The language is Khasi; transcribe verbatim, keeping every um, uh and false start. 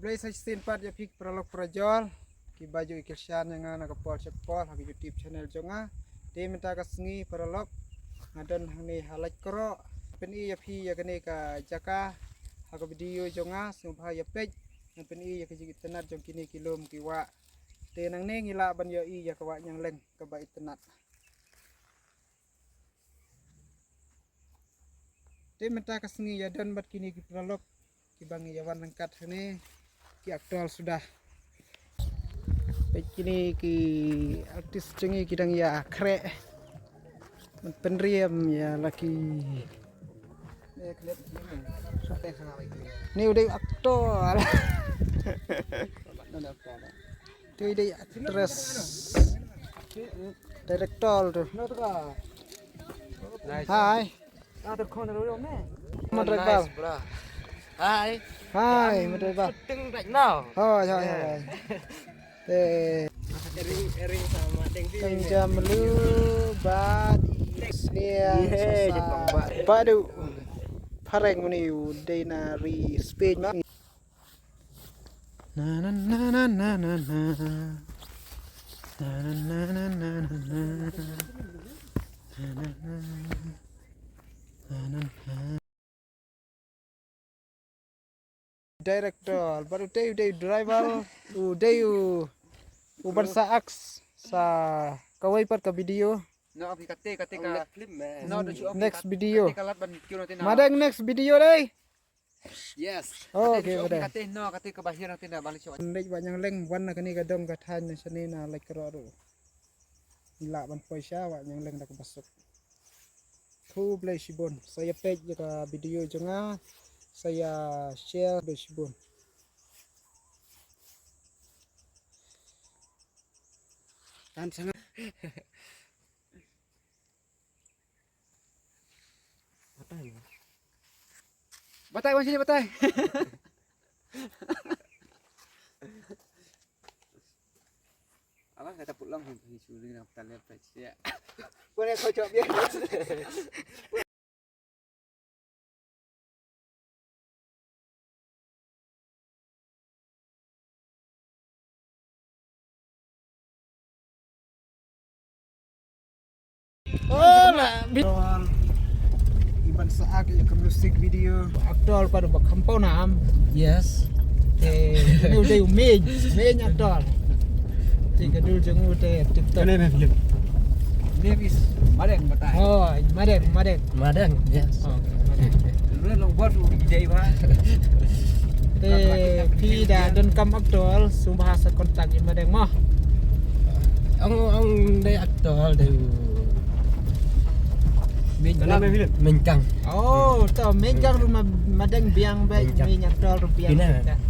Khublei sa shisien pat ïa phi ki paralok parajor kiba ju ïa kyrshan ïa nga na ka por sha ka por ha ka YouTube channel jong nga. Te mynta ka sngi paralok nga don hangne ha Laitkroh. Pyni ïa phi ïa kane ka jaka ha ka video jong nga, sngewbha ïa peit. Ngan pyni ïa ka jingitynnad jong kine ki lum ki wah. Te nangne ngi lah ban ïohi ïa ka wah Ñiangleng kaba itynnad. Te mynta ka sngi ïa don bad kine ki paralok kiba ngi ïa wan ryngkat hangne, ki actor suda. Peit kine ki artist jong ngi ki dang ïa khreh. Pynrem ïa la ki. Ni u dei actor. Te u dei actress. Director tu. Hi. Madrai bal. Hi. Hi, Madrai bal. Shooting right now. Hoi, hoi, hoi. Eh. Ering, ering sama Deng Sing. Kang Jamlu, Bad, Isnian, Sasa, Badu. Pareng ni u dei na ri Spain ma. Na, na, na. Na, na, na. Na, na, na. Na, na, na. Director, bad u dei, u dei driver, u dei u, u ban sa act sa kawei pat ka video. No, abi kate, kate ka. Next video. Kate ka lat ban kiew na te na. Madeng next video dei. Yes. Oh, okay, okay. Kate no, kate ka bahir na te na bali chwa. Ndei ba Ñiangleng wan na kane ka dong ka thaiñ na shane na Laitkroh ruh. Ngi lah ban poi sha wah Ñiangleng da kaba suk. Khublei shibun. Sa ïa peit ïa ka video jong nga. Sa ïa share, khublei shibun. Tan sanga. Batai, batai, wan sini, batai. Alah, kata pulang, suri na, batai, batai, ya. Boleh kau cakap dia. Oh, la, bi-, iban sa ak ïa ka music video. Actor pat ba kham paw nam. Yes. Te, ni u dei u main, main actor. Te ka dul jong u te TikTok. Kane me film. Name is Madeng, batai. Oh, Madeng, Madeng. Madeng, yes. Oh, Madeng. Lu long bot u dei ba. Te phi da donkam actor, sngewbha sa contact ïa Madeng mo. Ong, ong dei actor dei u. Min Kang. Min Kang. Oh, to Min Kang ruh ma, Madeng biang ba, Min Kang. Min actor ruh biang. Ina. Min Kang.